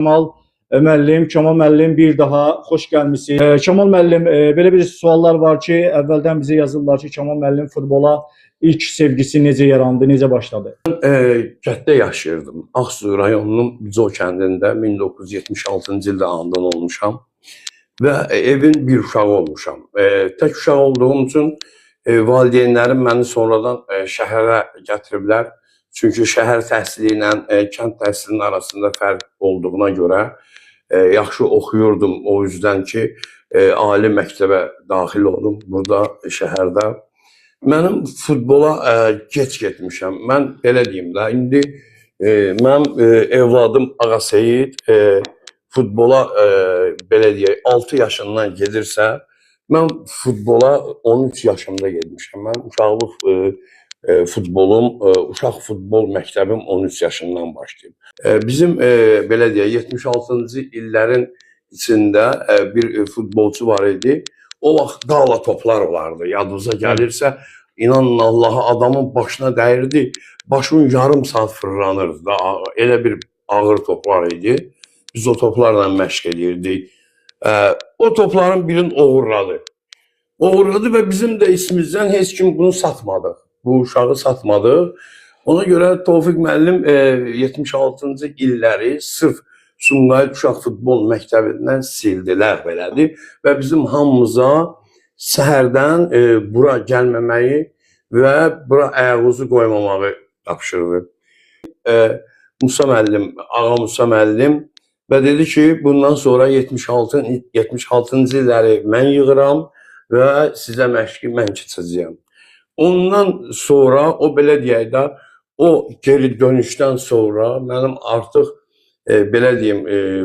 Kamal müəllim, Kamal müəllim, bir daha xoş gəlmisiniz. Kamal müəllim, belə bir suallar var ki, əvvəldən bizə yazırlar ki, Kamal müəllim futbola ilk sevgisi necə yarandı, necə başladı? Kənddə yaşayırdım. Ağsu rayonunun Bico kəndində 1976-cı ildə anadan olmuşam və evin bir uşağı olmuşam. Tək uşaq olduğum üçün valideynlərim məni sonradan şəhərə gətiriblər. Çünki şəhər təhsili ilə kənd təhsilinin arasında fərq olduğuna görə yaxşı oxuyurdum. O yüzden ki, ali məktəbə daxil oldum burada şəhərdə. Mənim futbola geç getmişəm. Mən belə deyim də, indi mənim evladım Ağa Seyid futbola belə deyək 6 yaşından gedirsə, mən futbola 13 yaşımda getmişəm. Mənim uşaqlıq futbolum, uşaq futbol məktəbim 13 yaşından başlayıb. Bizim belə deyək 76-cı illərin içində bir futbolçu var idi. O vaxt qala toplar olardı. Yadınıza gəlirsə, inanın Allaha adamın başına dəyirdi. Başın yarım saat fırlanırdı da. Elə bir ağır toplar idi. Biz o toplarla məşq eləyirdik. O topların birini oğurladı. Oğurladı və bizim də ismimizdən heç kim bunu satmadı. Bu uşağı satmadı. Ona görə Tofiq müəllim 76-cı illəri sırf Sumqayıt Uşaq Futbol Məktəbindən sildilər belədir və bizim hamımıza səhərdən bura gəlməməyi və bura ayağımızı qoymamağı tapşırdı. Musa müəllim, Ağa Musa müəllim və dedi ki, bundan sonra 76-cı illəri mən yığıram və sizə məşqi mən keçəcəyəm. Ondan sonra o belə deyək də, o geri dönüşdən sonra mənim artıq belə deyim,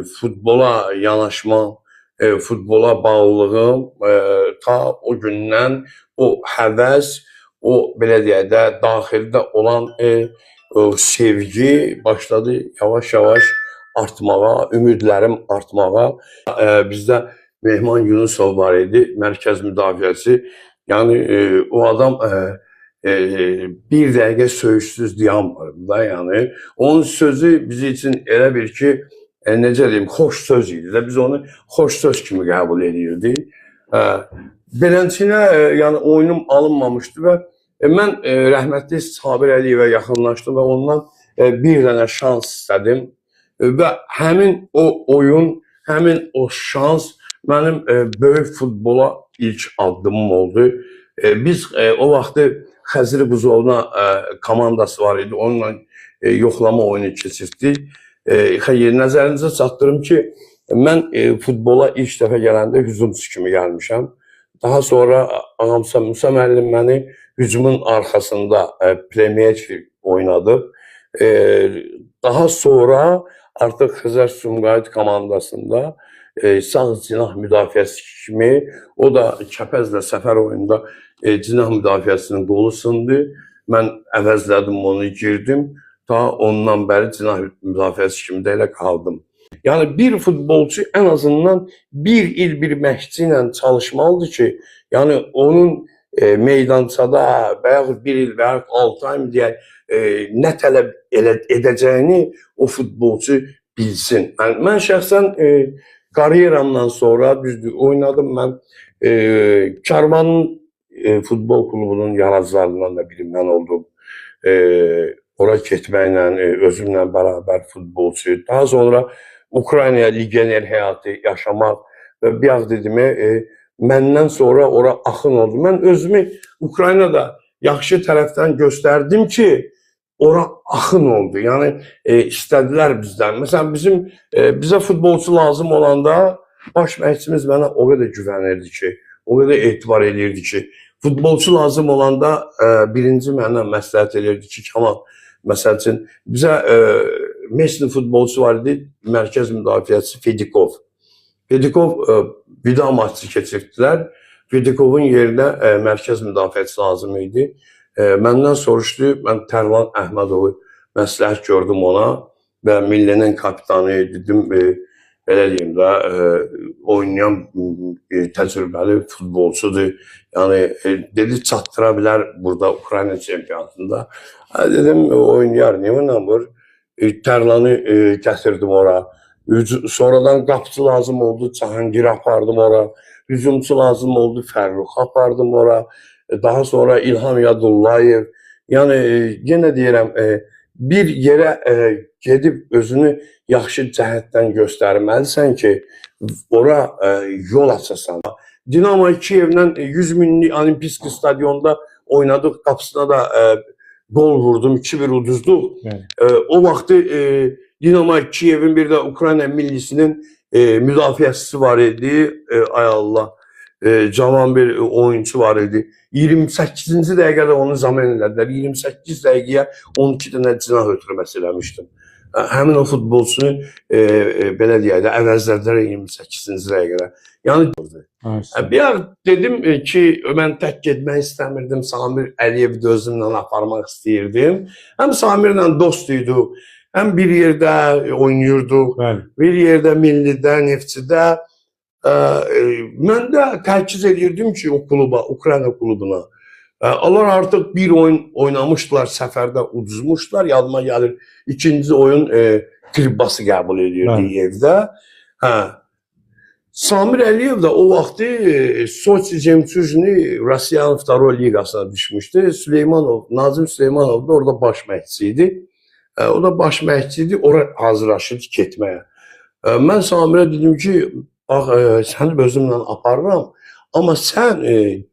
futbola yanaşmam, futbola bağlılığım ta o gündən o həvəs, o belə deyək də daxildə olan o sevgi başladı yavaş-yavaş artmağa, ümidlərim artmağa. Bizdə Mehman Yunusov var idi, mərkəz müdafiəçi. Yəni o adam bir dəqiqə söyüşsüz dayanmırdı da, yəni onun sözü bizi üçün elə bir ki, necə deyim, xoş söz idi də, biz onu xoş söz kimi qəbul edirdik. Beləsinə yəni oyunum alınmamışdı və mən rəhmətli Sabir Əliyevə yaxınlaşdım və ondan bir dənə şans istədim. Və həmin o oyun, həmin o şans mənim böyük futbola ilk addımım oldu. Biz o vaxtı Xəzri Buzovna komandası var idi. Onunla yoxlama oyunu keçirtdik. Xeyr, nəzərinizə çatdırım ki, mən futbola ilk dəfə gələndə hücumçu kimi gəlmişəm. Daha sonra Ağam Musa müəllim məni hücumun arxasında playmaker oynadıb. Daha sonra artıq Xəzər Sumqayıt komandasında sağ cinah müdafiəsi kimi, o da Kəpəzlə səfər oyununda cinah müdafiəsinin qolu sındı. Mən əvəzlədim onu, girdim. Ta ondan bəri cinah müdafiəsi kimi də elə qaldım. Yəni bir futbolçu ən azından bir il bir məşqçi ilə çalışmalıdır ki, yəni onun meydançada və yaxud bir il və yaxud 6 ay mı deyək, nə tələb edəcəyini o futbolçu bilsin. Mən şəxsən karyeramdan sonra düzdür oynadım mən Karvanın futbol klubunun yaradıcılarından da biri mən oldum. Ora getməklə özümlə bərabər futbolçu. Daha sonra Ukraynaya legioner həyatı yaşamaq və bayaq dedim, məndən sonra ora axın oldu. Mən özümü Ukraynada yaxşı tərəfdən göstərdim ki, ora axın oldu. Yəni istədilər bizdən. Məsələn bizim bizə futbolçu lazım olanda baş məşqçimiz mənə o qədər güvənirdi ki, o qədər etibar eləyirdi ki, futbolçu lazım olanda birinci mənlə məsləhət eləyirdi ki, Kamal, məsəl üçün bizə Messi futbolçu var idi, mərkəz müdafiəçisi Fedikov. Fedikov vida maçı keçirdilər. Fedikovun yerinə mərkəz müdafiəçisi lazım idi. Məndən soruşdu, mən Tərlan Əhmədovu məsləhət gördüm ona və millinin kapitanı dedim, belə deyim də, oynayan təcrübəli futbolçudur. Yəni dedi çatdıra bilər burada Ukrayna çempionatında. Dedim oynayar, niyə oynamır? Tərlanı gətirdim ora. Sonradan qapıcı lazım oldu, Cahangir apardım ora. Hücumçu lazım oldu, Fərrux apardım ora. Daha sonra İlham Yadullayev. Yəni yenə deyirəm, bir yerə gedib özünü yaxşı cəhətdən göstərməlisən ki, ora yol açasan. Dinamo Kiyevlə 100 minlik Olimpiyski stadionda oynadıq, qapısına da qol vurdum, 2-1 uduzduq. Bəli. O vaxtı Dinamo Kiyevin bir də Ukrayna millisinin müdafiəçisi var idi. Ay Allah, cavan bir oyunçu var idi. 28-ci dəqiqədə onu zamen elədilər. 28 dəqiqəyə 12 dənə cinah ötürməsi eləmişdim. Həmin o futbolçunu belə deyək də əvəzlədilər 28-ci dəqiqədə. Yəni bir an dedim ki, mən tək getmək istəmirdim. Samir Əliyevi də özümlə aparmaq istəyirdim. Həm Samirlə dost idik, həm bir yerdə oynayırdıq, Bəli. bir yerdə millidə, Neftçidə. Mən də təkid edirdim ki, o kluba, Ukrayna klubuna. Onlar artıq bir oyun oynamışdılar, səfərdə uduzmuşdular. Yadıma gəlir, ikinci oyun Kribası qəbul edirdi evdə. Hə. Samir Əliyev də o vaxtı Soçi Cemçujni Rusiyanın Vtoroy liqasına düşmüşdü. Süleymanov, Nazim Süleymanov da orada baş məşqçi idi. O da baş məşqçi idi, ora hazırlaşırdı getməyə. Mən Samirə dedim ki, bax səni özümlə aparıram, amma sən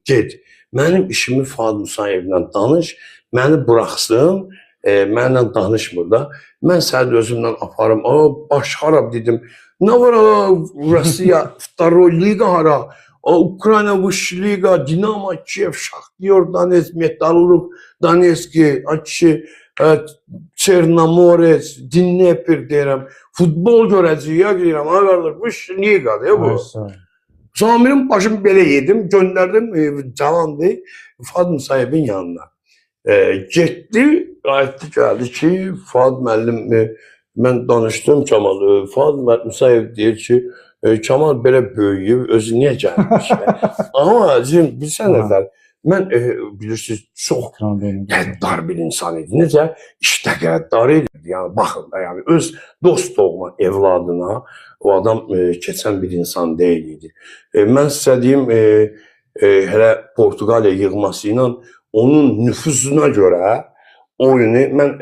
get, mənim işimi Fuad Musayevlə danış, məni buraxsın, mənlə danışmır da. Mən səni özümlə aparım. A, baş harab dedim. Nə var a, Rusiya Vtoroy liqa hara? A, Ukrayna Vyshsha liqa, Dinamo Kiyev, Shakhtar Donetsk, Metallurg Donetsk, a kişi, Çernomorets, Dnepr deyirəm. Futbol görəcəyik ya deyirəm. Ay qardaş, Vyshsha liqadır bu. Ay, sağ ol. Samirin başını belə yedim, göndərdim, cavandı, Fuad Musayevin yanına. Getdi, qayıtdı, gəldi ki, Fuad müəllim, mən danışdım Kamal, Fuad Musayev deyir ki, Kamal belə böyüyüb, özü niyə gəlmiş? Amma Cim, bilsən nədər, mən bilirsiniz, çox qəddar bir insan idi. Necə? İşdə qəddar idi. Yəni baxın da, yəni öz dost doğma evladına o adam keçən bir insan deyil idi. Mən sizə deyim, hələ Portuqaliya yığması ilə onun nüfuzuna görə oyunu mən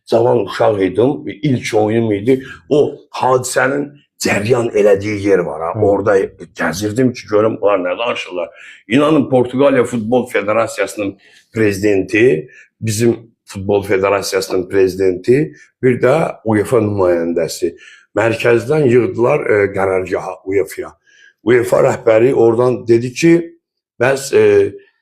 cavan uşaq idim, ilk oyunum idi. O hadisənin cəryan elədiyi yer var ha. Orada gəzirdim ki, görüm bunlar nə danışırlar. İnanın Portuqaliya Futbol Federasiyasının prezidenti, bizim Futbol Federasiyasının prezidenti, bir də UEFA nümayəndəsi. Mərkəzdən yığdılar qərargaha UEFA-ya. UEFA rəhbəri oradan dedi ki, bəs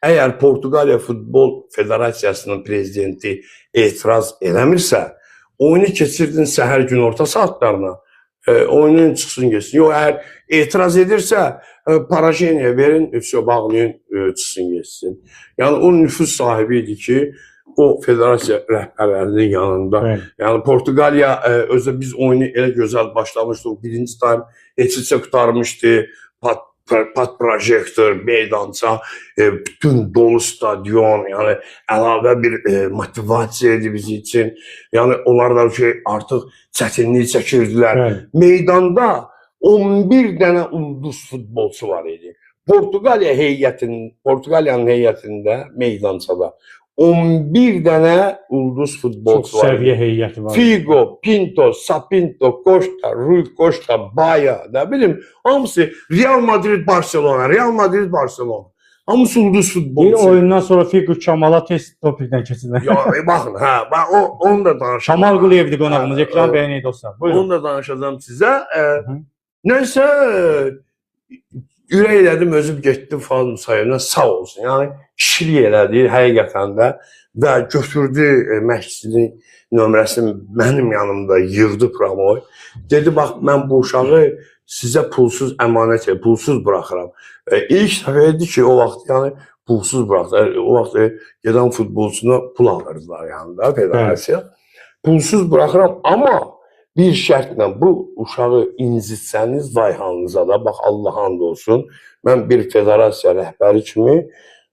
əgər Portuqaliya Futbol Federasiyasının prezidenti etiraz eləmirsə, oyunu keçirdin səhər günorta saatlarına, oyunun çıxsın getsin. Yox, əgər etiraz edirsə, parajeniya verin, vəsə bağlayın, çıxsın getsin. Yəni o nüfuz sahibi idi ki, o federasiya rəhbərlərinin yanında. Bəli. Yəni Portuqaliya özü biz oyunu elə gözəl başlamışdıq. Birinci taym heç-heçə qurtarmışdı. Pat projektor, meydança, bütün dolu stadion, yəni əlavə bir motivasiya idi bizi üçün. Yəni onlar da ki artıq çətinlik çəkirdilər. Bəli. Meydanda 11 dənə ulduz futbolçu var idi. Portuqaliya heyətinin, Portuqaliyanın heyətində meydançada 11 dənə ulduz Çox futbolçu var. səviyyə heyəti var. Figo, Pinto, Sapinto, Costa, Rui Costa, Baya, nə bilim, hamısı Real Madrid, Barcelona, Real Madrid, Barcelona. Hamısı ulduz Bir futbolçu. oyundan sonra Figo Kamala test dopingdən keçirlər. Ya baxın, hə, bax onu da danışacağam. Kamal Quliyevdir qonağımız. Ekran Hə, bəyənək dostlar. Buyurun. Onu da danışacağam sizə. Hı. Nəysə, ürək elədim, özüm getdim Fuad Musayevlə, sağ olsun. Yəni kişilik elədi həqiqətən də və götürdü məşqçinin nömrəsini mənim yanımda yığdı promoy. Dedi bax mən bu uşağı sizə pulsuz əmanət edirəm, pulsuz buraxıram. İlk dəfə idi ki, o vaxt yəni pulsuz buraxdı. O vaxt gedən futbolçuna pul alırdılar yanında federasiya. Pulsuz buraxıram, amma bir şərtlə bu uşağı incitsəniz vay halınıza da, bax Allah and olsun. Mən bir federasiya rəhbəri kimi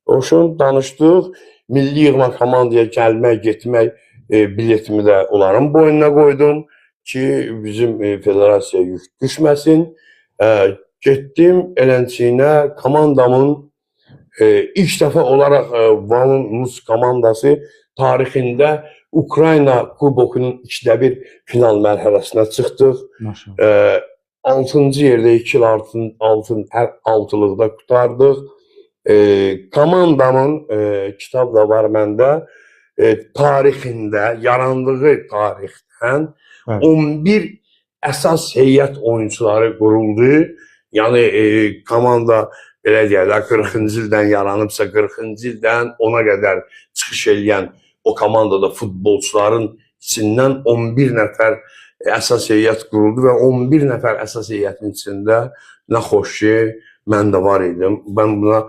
olsun danışdıq. Milli yığma komandaya gəlmək, getmək biletimi də onların boynuna qoydum. ki, bizim federasiyaya yük düşməsin. Getdim Elençinə, komandamın ilk dəfə olaraq Vanın Rus komandası tarixində Ukrayna Kubokunun 2-də 1 final mərhələsinə çıxdıq. Maşallah. 6-cı yerdə 2 il altın hər altılıqda qurtardıq. Komandamın kitab da var məndə. Tarixində, yarandığı tarixdən 11 əsas heyət oyunçuları quruldu. Yəni komanda belə deyək də 40-cı ildən yaranıbsa 40-cı ildən ona qədər çıxış eləyən o komandada futbolçuların içindən 11 nəfər əsas heyət quruldu və 11 nəfər əsas heyətin içində nə xoş ki, mən də var idim. Mən buna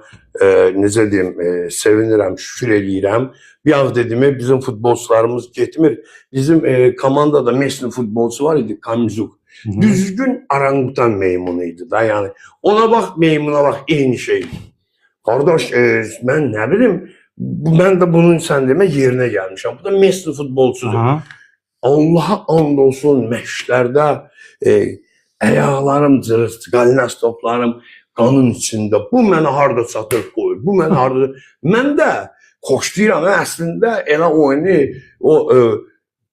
necə deyim, sevinirəm, şükür eləyirəm. Bir ağ dedimi, bizim futbolçularımız getmir. Bizim komandada Messi futbolçu var idi, Kamzuk. Düzgün orangutan meymunu idi da, yəni. Ona bax, meymuna bax, eyni şey. Qardaş, mən nə bilim, mən də bunun sən demə yerinə gəlmişəm. Bu da Messi futbolçudur. Allaha and olsun məşqlərdə ayaqlarım cırıq, qalinas toplarım qanın içində. Bu məni harda çatır qoyur. Bu məni harda... Mən də xoşlayıram. Əslində elə oyunu o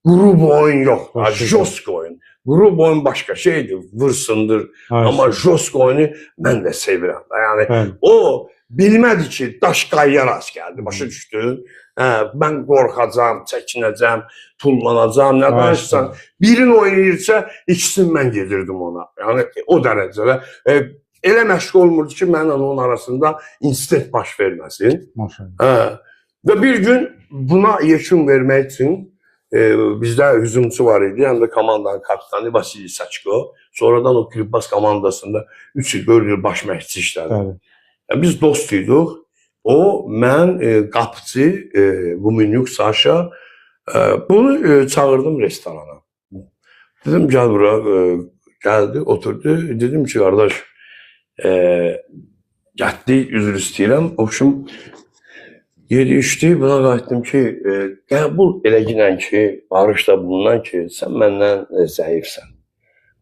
qrub oyun yox, josk oyun. Qrub oyun başqa şeydir, vur sındır. Amma josk oyunu mən də sevirəm. Yəni o bilmədi ki, daş qayaya rast gəldi. Başa düşdün? Hə, mən qorxacam, çəkinəcəm, tullanacam, nə danışsan. Birin oynayırsa, ikisini mən gedirdim ona. Yəni o dərəcədə. Elə məşq olmurdu ki, mənlə onun arasında insident baş verməsin. Maşallah. Hə. Və bir gün buna yekun vermək üçün bizdə hücumçu var idi, həm də komandanın kapitanı Vasili Saçko. Sonradan o Kiribas komandasında 3 il, 4 il baş məşqçi işlədi. Yəni, biz dost idik. O, mən, qapıcı, Quminyuk Saşa, bunu çağırdım restorana. Dedim, gəl bura, gəldi, oturdu. Dedim ki, qardaş, getdik, üzr istəyirəm. Oxşum, yedi içdi, buna qayıtdım ki, qəbul eləginən ki, barış da bundan ki, sən məndən zəifsən.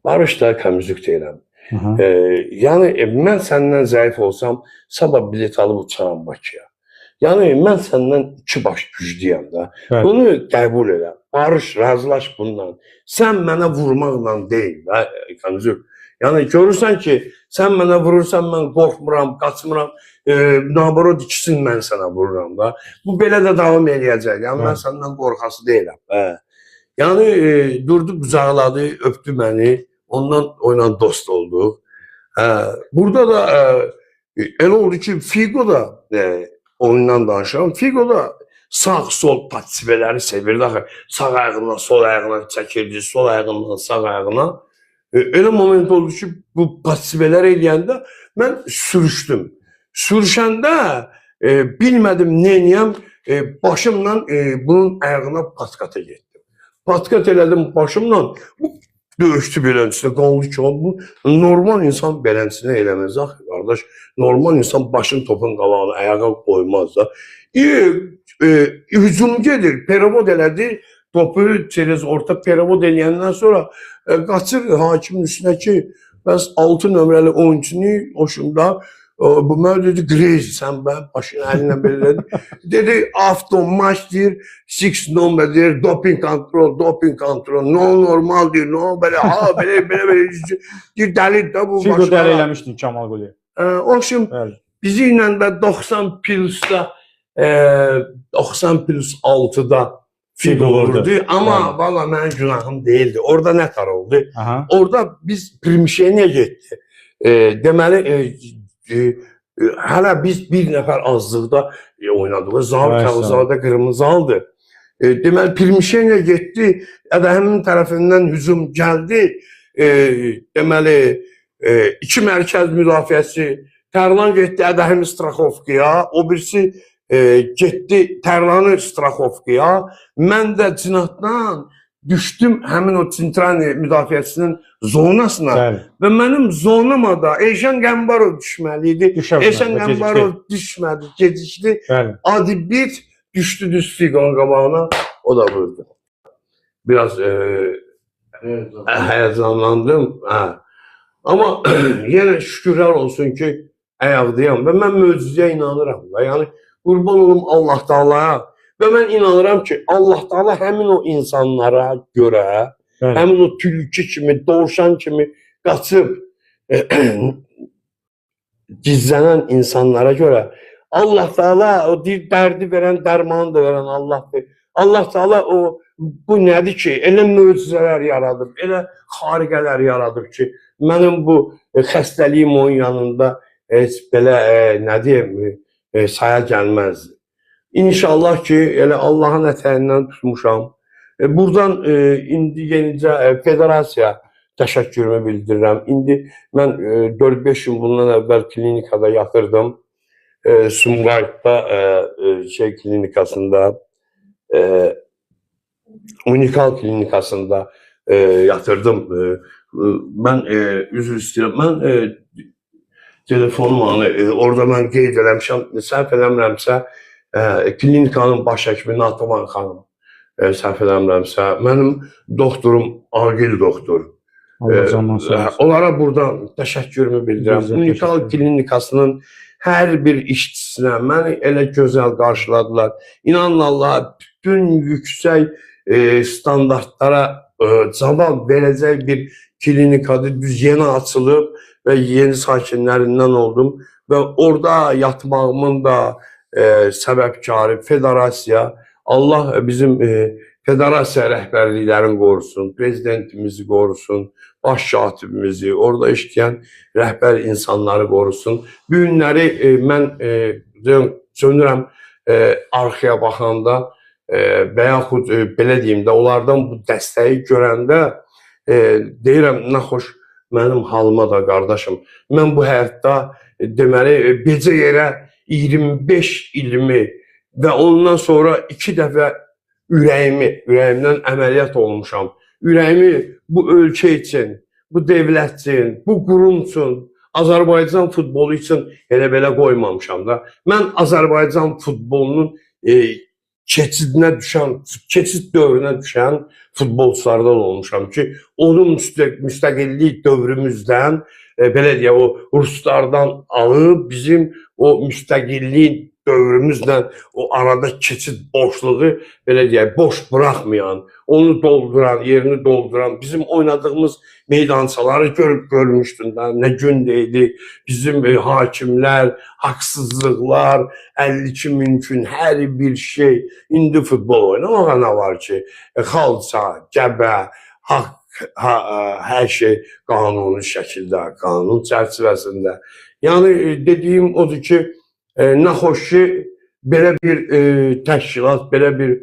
Barış da kamüzük deyirəm. Yəni mən səndən zəif olsam, sabah bilet alıb uçaram Bakıya. Yəni mən səndən iki baş güclüyəm də. Bunu qəbul elə. Barış, razılaş bundan. Sən mənə vurmaqla deyil də, Kamzük. Yəni görürsən ki, sən mənə vurursan, mən qorxmuram, qaçmıram. Naborot ikisini mən sənə vururam da. Bu belə də davam eləyəcək. Yəni mən səndən qorxası deyiləm. Yəni durdu, qucaqladı, öpdü məni. Ondan oyla dost olduq. Burada da elə oldu ki, Figo da oyundan danışıram. Figo da sağ-sol pasibeləri sevirdi axı. Sağ ayağından sol ayağına çəkirdi, sol ayağından sağ ayağına. Elə moment oldu ki, bu pasibelər eləyəndə mən sürüşdüm. Sürüşəndə bilmədim nə eləyəm, başımla bunun ayağına patkata getdim. Patkat elədim başımla. Bu döyüşdü beləncə, qaldı ki, bu normal insan beləncə eləməz axı qardaş. Normal insan başını topun qabağına ayağa qoymaz da. Hücum gedir, perevod elədi, topu çerez orta perevod eləyəndən sonra qaçır hakimin üstünə ki, bəs 6 nömrəli oyunçunu oşunda bu mənə dedi, Greyzi, sən mən başını əlinlə belə elədi. Dedi, avtomaç deyir, 6 number deyir, doping kontrol, doping kontrol, no normal deyir, no belə, ha, belə, belə, belə, deyir, dəli də bu Figo dəli eləmişdin Kamal Quliyev. O üçün bizi ilə də 90 plusda, 90 plus 6-da Figo vurdu. Amma valla mənim günahım deyildi. Orada nə tar oldu? Orada biz Primişeniyə getdi. Deməli, hələ biz bir nəfər azlıqda oynadıq. Zaur Təğızadə qırmızı aldı. Deməli, Primişeniyə getdi. Ədəhimin tərəfindən hücum gəldi. Deməli, iki mərkəz müdafiəsi Tərlan getdi Ədəhimi Straxovkaya. O birisi getdi Tərlanı Straxovkaya. Mən də cinahdan düşdüm həmin o Tsentralni müdafiəçisinin zonasına. Bəli. Və mənim zonama da Elşən Qəmbərov düşməli idi. Elşən Qəmbərov düşmədi, gecikdi. Bəli. Adibit düşdü düz Fiqonun qabağına, o da vurdu. Biraz Həyəcanlandım. Hə. Amma yenə şükürlər olsun ki, ayaqdayam və mən möcüzəyə inanıram da. Yəni qurban olum Allah Taalaya və mən inanıram ki, Allah Taala həmin o insanlara görə, Bəli. həmin o tülkü kimi, dovşan kimi qaçıb gizlənən insanlara görə Allah Taala o dərdi verən, dərmanı da verən Allahdır. Allah Taala o bu nədir ki, elə möcüzələr yaradıb, elə xariqələr yaradıb ki, mənim bu xəstəliyim onun yanında heç belə nə deyim, saya gəlməz. İnşallah ki, elə Allahın ətəyindən tutmuşam. Buradan indi yenicə federasiya təşəkkürümü bildirirəm. İndi mən 4-5 il bundan əvvəl klinikada yatırdım. Sumqayıtda şey klinikasında, Unikal klinikasında yatırdım. Mən üzr istəyirəm. Mən telefonum hani orada mən qeyd eləmişəm, səhv eləmirəmsə, klinikanın baş həkimi Nataman xanım, səhv eləmirəmsə, mənim doktorum Aqil doktor. Allah candan sağ olsun. Onlara buradan təşəkkürümü bildirirəm. Biz də Unikal təşəkkür klinikasının hər bir işçisinə məni elə gözəl qarşıladılar. İnanın Allaha, bütün yüksək standartlara cavab verəcək bir klinikadır. Düz yeni açılıb və yeni sakinlərindən oldum və orada yatmağımın da səbəbkarı federasiya. Allah bizim federasiya rəhbərliklərini qorusun, prezidentimizi qorusun, baş katibimizi, orada işləyən rəhbər insanları qorusun. Bu günləri mən dönürəm arxaya baxanda və yaxud belə deyim də, onlardan bu dəstəyi görəndə deyirəm, nə xoş mənim halıma da qardaşım. Mən bu həyatda deməli becə yerə 25 ilimi və ondan sonra 2 dəfə ürəyimdən əməliyyat olmuşam. Ürəyimi bu ölkə üçün, bu dövlət üçün, bu qurum üçün, Azərbaycan futbolu üçün elə belə qoymamışam da. Mən Azərbaycan futbolunun keçidinə düşən, keçid dövrünə düşən futbolçulardan olmuşam ki, onun müstəqillik dövrümüzdən, belə deyək, o ruslardan alıb bizim o müstəqillik dövrümüzlə o arada keçid boşluğu, belə deyək, boş buraxmayan, onu dolduran, yerini dolduran, bizim oynadığımız meydançaları görmüşdüm də, nə gün idi, bizim hakimlər, haqsızlıqlar, 52 mümkün, hər bir şey. İndi futbol oynamağa nə var ki, xalça, Qəbə, haqq, hər şey qanuni şəkildə, qanun çərçivəsində. Yəni dediyim odur ki, nə xoş ki, belə bir təşkilat, belə bir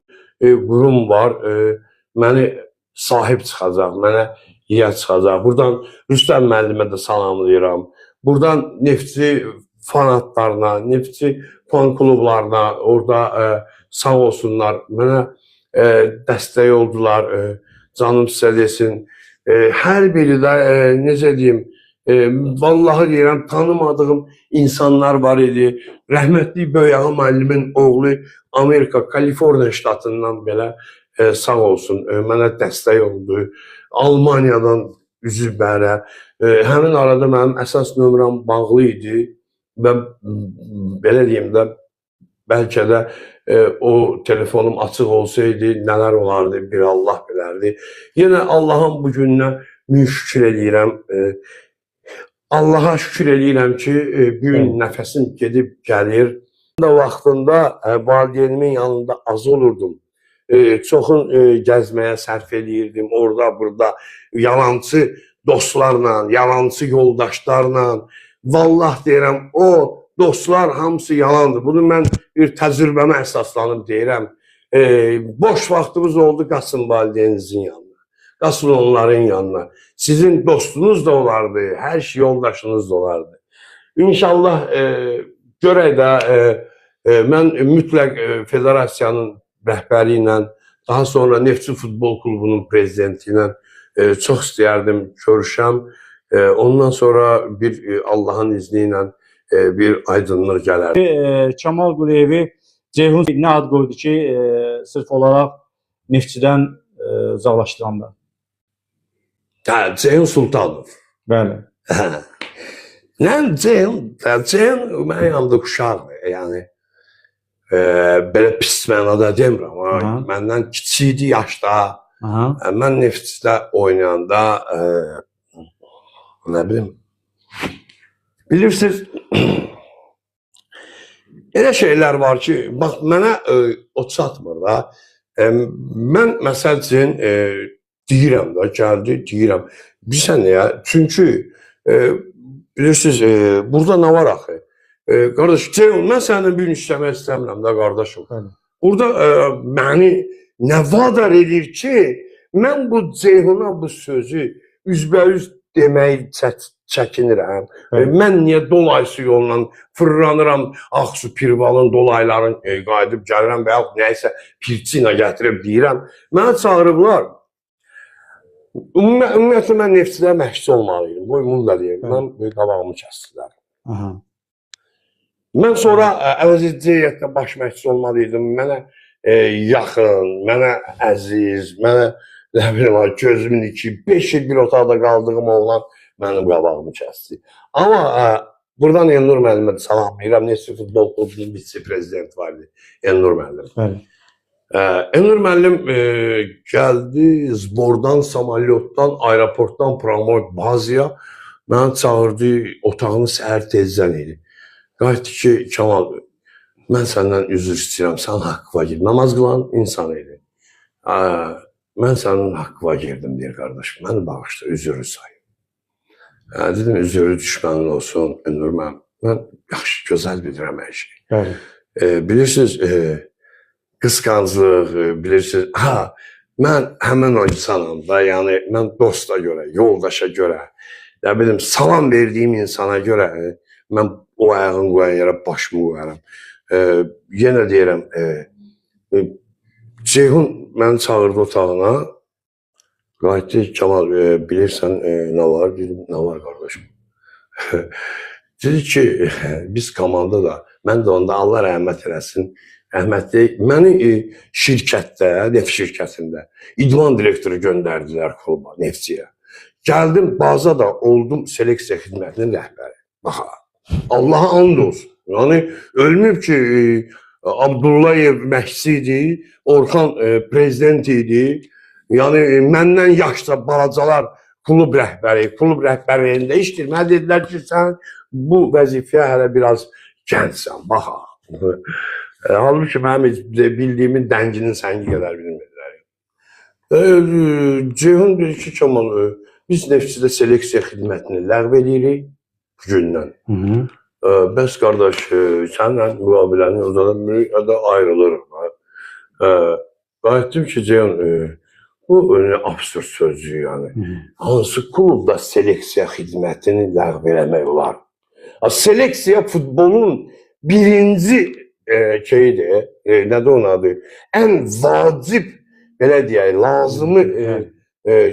qurum var, məni sahib çıxacaq, mənə yiyə çıxacaq. Buradan Rüstəm müəllimə də salamlayıram. Buradan Neftçi fanatlarına, Neftçi fan klublarına, orada sağ olsunlar, mənə dəstək oldular, canım sizə desin. Hər biri də, necə deyim, vallahi deyirəm, tanımadığım insanlar var idi. Rəhmətli Böyükağa müəllimin oğlu Amerika, Kaliforniya ştatından belə sağ olsun, mənə dəstək oldu. Almaniyadan üzü bərə. Həmin arada mənim əsas nömrəm bağlı idi və belə deyim də, bəlkə də o telefonum açıq olsaydı, nələr olardı, bir Allah bilərdi. Yenə Allahın bu gününə min şükür eləyirəm. Allaha şükür eləyirəm ki, bu gün nəfəsim gedib gəlir. Vaxtında valideynimin yanında az olurdum. Çoxun gəzməyə sərf eləyirdim, orada, burada, yalançı dostlarla, yalançı yoldaşlarla. Vallah deyirəm, o dostlar hamısı yalandır. Bunu mən bir təcrübəmə əsaslanıb deyirəm. Boş vaxtımız oldu, qaçın valideyninizin yanına. Qaçın onların yanına. Sizin dostunuz da olardı, hər şey yoldaşınız da olardı. İnşallah görək də, mən mütləq federasiyanın rəhbəri ilə, daha sonra Neftçi Futbol Klubunun prezidenti ilə çox istəyərdim görüşəm. Ondan sonra bir Allahın izni ilə bir aydınlıq gələr. Kamal Quliyevi Ceyhun nə ad qoydu ki, sırf olaraq Neftçidən uzaqlaşdıranda? Hə, Ceyhun Sultanov. Bəli. Hə. Nə Ceyhun, hə, Ceyhun mənim yanımda uşaqdır. Yəni belə pis mənada demirəm, ha. Aha. Məndən kiçik idi yaşda. Aha. Mən Neftçidə oynayanda nə bilim bilirsiniz elə şeylər var ki, bax mənə o çatmır da. Mən məsəl üçün deyirəm də, gəldi deyirəm. Bilirsən niyə? Çünki bilirsiniz burada nə var axı? Qardaş, Ceyhun, mən səninlə bir gün işləmək istəmirəm də qardaşım. Bəli. Burada məni nə vadar edir ki, mən bu Ceyhuna bu sözü üzbəüz demək çəkinirəm. Bəli. Mən niyə dolayısı yolla fırlanıram Ağsu Pirvalın dolayların qayıdıb gəlirəm və yaxud nəyisə pirçina gətirib deyirəm. Məni çağırıblar. Ümumiyyətlə mən Neftçidə məşqçi olmalıydım. Qoy bunu da deyim. Bəli. Mən qabağımı kəsdilər. Aha. Mən sonra əvəz edici heyətdə baş məşqçi olmalıydım. Mənə yaxın, mənə əziz, mənə nə bilim, ay, gözümün içi 5 il bir otaqda qaldığım oğlan mənim qabağımı kəsdi. Amma buradan Elnur müəllimə də salamlayıram. Neftçi futbol klubunun vitse-prezidenti var idi. Elnur müəllim. Bəli. Elnur müəllim gəldi zbordan, samolyotdan, aeroportdan pramoy bazıya məni çağırdı, otağını səhər tezdən idi. Qayıtdı ki, Kamal, mən səndən üzr istəyirəm, sən haqqıva gir. Namaz qılan insan idi. Mən sənin haqqıva girdim, deyir qardaşım. Məni bağışla, üzrü say. Dedim, üzrü düşmənin olsun, Elnur müəllim. Mən yaxşı, gözəl bilirəm hər şeyi. Bəli. Bilirsiniz, qısqanclıq, bilirsiniz, ha, mən həmin o insanam da, yəni mən dosta görə, yoldaşa görə, nə bilim, salam verdiyim insana görə mən o ayağını qoyan yerə başımı qoyaram. Yenə deyirəm, Ceyhun məni çağırdı otağına, qayıtdı, Kamal, bilirsən nə var? Dedim, nə var qardaşım? Dedi ki, biz komanda da, mən də onda Allah rəhmət eləsin, rəhmətli, məni şirkətdə, neft şirkətində idman direktoru göndərdilər kluba, Neftçiyə. Gəldim, baza da oldum seleksiya xidmətinin rəhbəri. Bax, Allaha and olsun. Yəni, ölməyib ki, Abdullayev məşqçi idi, Orxan prezident idi. Yəni, məndən yaşca balacalar klub rəhbəri, klub rəhbərliyində işləyir. Mənə dedilər ki, sən bu vəzifəyə hələ biraz gəncsən, bax. Halbuki mənim heç bildiyimin dənginin səngi qədər bilmirdilər. Ceyhun dedi ki, Kamal, biz Neftçidə seleksiya xidmətini ləğv eləyirik bu gündən. Hı -hı. Bəs qardaş, səninlə müqaviləni uzadan da ayrılırıq. Qayıtdım ki, Ceyhun, bu absurd sözdür yəni. Hı -hı. Hansı klubda seleksiya xidmətini ləğv eləmək olar? Seleksiya futbolun birinci şeyidir, nədir onun adı? Ən vacib, belə deyək, lazımı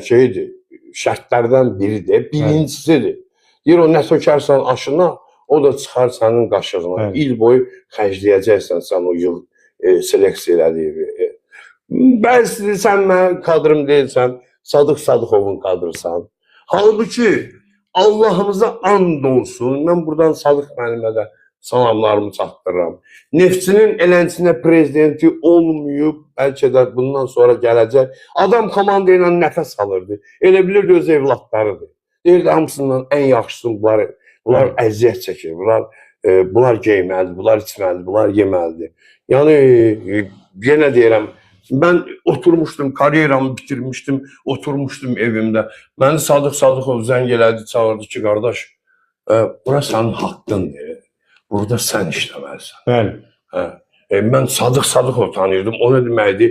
şeyidir, şərtlərdən biridir, birincisidir. Deyir, o nə tökərsən aşına, o da çıxar sənin qaşığına. Bəli. İl boyu xərcləyəcəksən sən o yıl seleksiya elədiyi. Bəs sən mənim kadrım deyilsən, Sadıq Sadıxovun kadrısan. Halbuki Allahımıza and olsun, mən buradan Sadıq müəllimə də salamlarımı çatdırıram. Neftçinin elənçinə prezidenti olmayıb, bəlkə də bundan sonra gələcək. Adam komanda ilə nəfəs alırdı. Elə bilirdi öz evladlarıdır. Deyirdi hamısından ən yaxşısını bunlar, bunlar əziyyət çəkir, bunlar geyməlidir, bunlar içməlidir, bunlar yeməlidir. Yəni yenə deyirəm, mən oturmuşdum, karyeramı bitirmişdim, oturmuşdum evimdə. Məni Sadıq Sadıxov zəng elədi, çağırdı ki, qardaş, bura sənin haqqındır. Burada sən işləməlisən. Bəli. Hə. Mən Sadıq Sadıxov tanıyırdım. O nə deməkdir?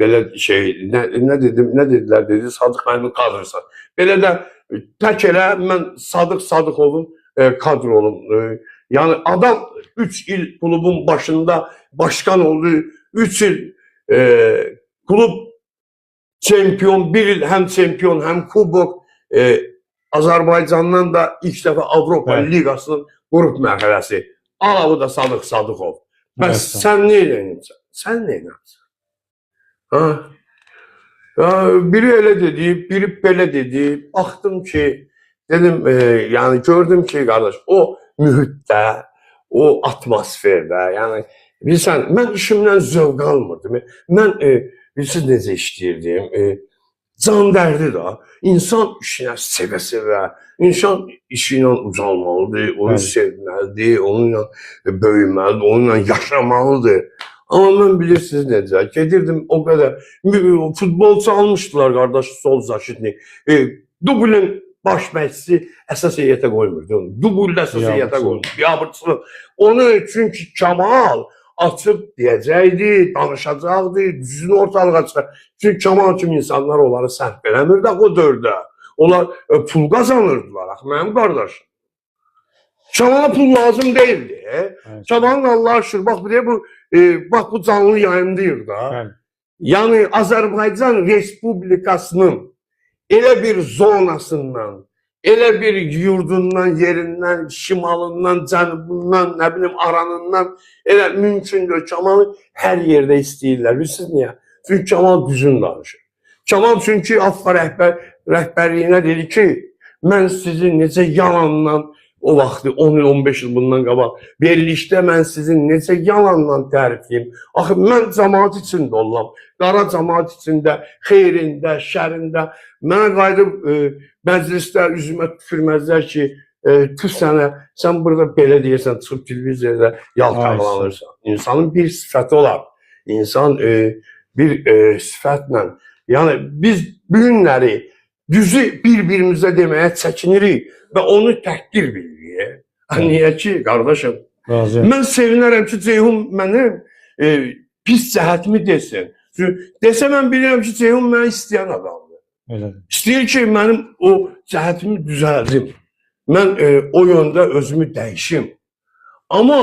Belə şey, nə dedim, nə dedilər dedi, Sadıq müəllimin kadrosan. Belə də tək elə mən Sadıq Sadıxovun kadro olum. Yəni adam 3 il klubun başında başkan oldu. 3 il klub çempion, bir il həm çempion, həm kubok. Azərbaycandan da ilk dəfə Avropa Bəli. Liqasının qrup mərhələsi. Ala bu da Sadıq Sadıxov. Bəs Evet. sən nə edirsən? Sən nə edirsən? Ha? Biri elə dedi, biri belə dedi. Baxdım ki, dedim, yəni gördüm ki, qardaş, o mühitdə, o atmosferdə, yəni bilirsən, mən işimdən zövq almırdım. Mən bilirsiniz necə işləyirdim? Can dərdi də. İnsan işinə sevə-sevə, insan işi ilə ucalmalıdır, onu sevməlidir, onunla böyüməlidir, onunla yaşamalıdır. Amma mən bilirsiniz necə, gedirdim o qədər futbolçu almışdılar qardaş, sol zaşitnik. Dublin baş məşqçisi əsas heyətə qoymurdu onu. Dubuldə əsas heyətə qoymurdu. Biabırçılıq. Onu çünki Kamal açıb deyəcəkdi, danışacaqdı, düzünü ortalığa çıxar. Çünki Kamal kimi insanlar onları səhv eləmirdi axı o dövrdə. Onlar pul qazanırdılar axı mənim qardaşım. Kamala pul lazım deyildi. Kamalın Allah'a şükür, bax bu bax bu canlı yayımdayıq da. Bəli. Yəni Azərbaycan Respublikasının elə bir zonasından, elə bir yurdundan, yerindən, şimalından, cənubundan, nə bilim aranından elə mümkündür. Kamalı hər yerdə istəyirlər. Bilirsiniz niyə? Çünki Kamal düzün danışır. Kamal çünki AFFA rəhbərliyinə dedi ki, mən sizi necə yalandan o vaxtı 10 il, 15 il bundan qabaq birlikdə mən sizi necə yalandan tərifləyim. Axı mən cəmaət içində olam. Qara cəmaət içində, xeyrində, şərində. Mənə qayıdıb məclisdə üzümə tüpürməzlər ki, tüf sənə, sən burada belə deyirsən, çıxıb televiziyada yaltaqlanırsan. İnsanın bir sifəti olar. İnsan bir sifətlə, yəni biz bu günləri düzü bir-birimizə deməyə çəkinirik və onu təhqir bilirik. Niyə ki, qardaşım? Razıyam. Mən sevinərəm ki, Ceyhun mənim pis cəhətimi desin. Çünki desə mən bilirəm ki, Ceyhun məni istəyən adamdır. Elədir. İstəyir ki, mənim o cəhətimi düzəldim. Mən o yöndə özümü dəyişim. Amma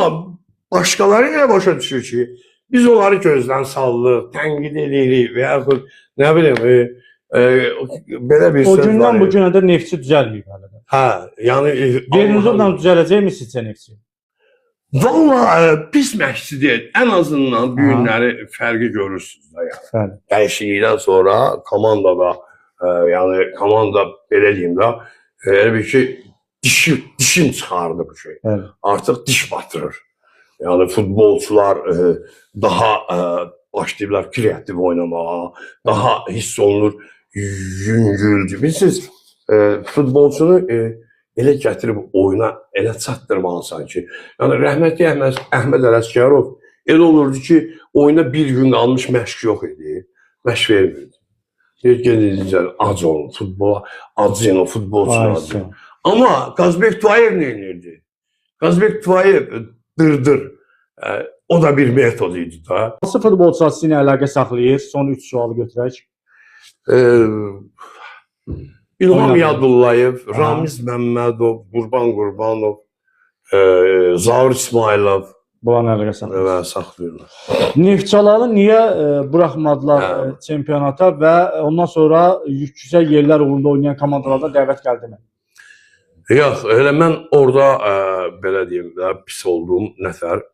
başqaları elə başa düşür ki, biz onları gözdən salırıq, tənqid eləyirik və yaxud nə bilim, belə bir O söz var. gündən bu günə də Neftçi düzəlməyib hələ də. Hə, yəni Vernuzovla düzələcəkmi sizcə Neftçi? Vallahi pis məşqçi deyil. Ən azından bu günləri fərqi görürsünüz də yəni. Bəli. Dəyişiklikdən sonra komandada, yəni komanda belə deyim də, elə bir ki, dişin çıxardı bu şey. Bəli. Artıq diş batırır. Yəni futbolçular daha başlayıblar kreativ oynamağa, daha hiss olunur yüngüldür. Bilirsiniz, futbolçunu elə gətirib oyuna elə çatdırmalısan ki, yəni rəhmətli Əhməd Ələsgərov elə olurdu ki, oyuna bir gün qalmış məşq yox idi, məşq vermirdi. Deyir, gedin, ac olun, futbola acıyın, o futbolçunu acıyın. Amma Qazbek Tuayev nə edirdi? Qazbek Tuayev dırdır. O da bir metod idi da. Hansı futbolçular sizinlə əlaqə saxlayır? Son 3 sualı götürək. İlham Oynadı. Yadullayev, Ramiz Məmmədov, Qurban Qurbanov, Zaur İsmailov Bunlarla əlaqə saxlayır. və saxlayırlar. Neftçaları niyə buraxmadılar Hə. çempionata və ondan sonra yüksək yerlər uğrunda oynayan komandalarda dəvət gəldimi? Yox, elə mən orada belə deyim də pis olduğum nəfər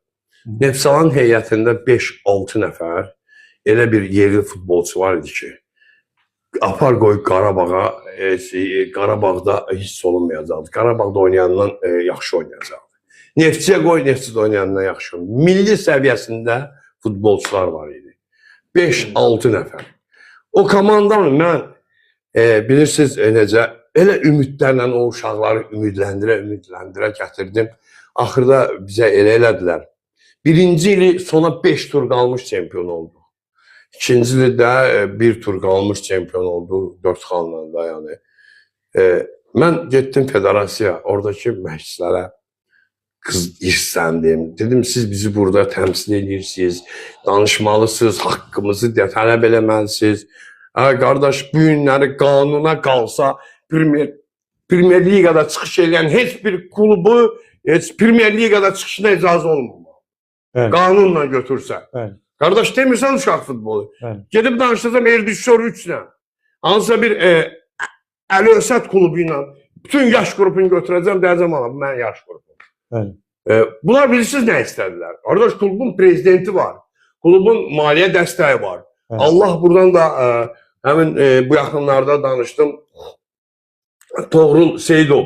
Neftçalanın heyətində 5-6 nəfər elə bir yerli futbolçu var idi ki, apar qoy Qarabağa, Qarabağda hiss olunmayacaqdı. Qarabağda oynayandan yaxşı oynayacaqdı. Neftçiyə qoy, Neftçidə oynayandan yaxşı. Milli səviyyəsində futbolçular var idi. 5-6 nəfər. O komandanı mən bilirsiniz necə elə ümidlərlə o uşaqları ümidləndirə gətirdim. Axırda bizə elə elədilər. Birinci ili sona 5 tur qalmış çempion olduq. İkinci ili də bir tur qalmış çempion oldu 4 xalla da yəni. Mən getdim federasiya, oradakı məşqçilərə qız hirsləndim. Dedim siz bizi burada təmsil edirsiniz, danışmalısınız, haqqımızı deyə tələb eləməlisiniz. Hə, qardaş, bu günləri qanuna qalsa Premier Liqada çıxış edən heç bir klubu heç Premier Liqada çıxışına icazə olmamalı. Bəli. Qanunla götürsə. Bəli. Qardaş demirsən uşaq futbolu. Bəli. Gedib danışacağam Erdüşor 3-lə. Hansısa bir Əli Ösət klubu ilə bütün yaş qrupunu götürəcəm, deyəcəm ala bu mənim yaş qrupum. Bəli. Bunlar bilirsiniz nə istədilər? Qardaş klubun prezidenti var. Klubun maliyyə dəstəyi var. Bəli. Allah buradan da Həmin bu yaxınlarda danışdım. Toğrul Seyidov,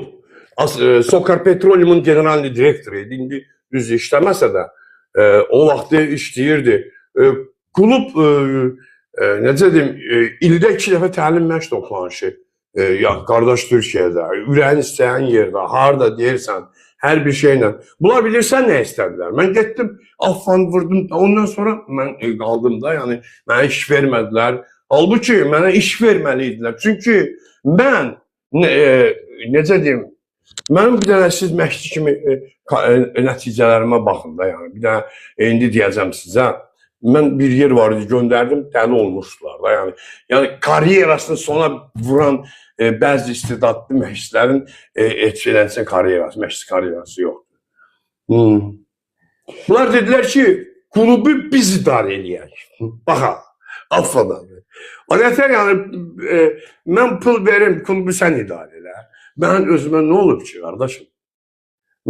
Sokar Petroleum'un general direktoru idi. İndi düz işləməsə də o vaxtı işləyirdi. Klub necə deyim, ildə 2 dəfə təlim məşq toplanışı. Ya qardaş Türkiyədə, ürəyin istəyən yerdə, harda deyirsən, hər bir şeylə. Bunlar bilirsən nə istədilər? Mən getdim, affan vurdum. Ondan sonra mən qaldım da, yəni mənə iş vermədilər. Halbuki mənə iş verməli idilər. Çünki mən necə deyim, mənim bir dənə siz məşqçi kimi nəticələrimə baxın da, yəni bir dənə indi deyəcəm sizə. Mən bir yer var idi, göndərdim, dəli olmuşdular da, yəni. Yəni karyerasını sona vuran bəzi istedadlı məşqçilərin heç eləsə karyerası, məşqçi karyerası yoxdur. Bunlar dedilər ki, klubu biz idarə eləyək. Baxa, affadan. O nətər yəni mən pul verim, klubu sən idarə elə. Mən özümə nə olub ki, qardaşım?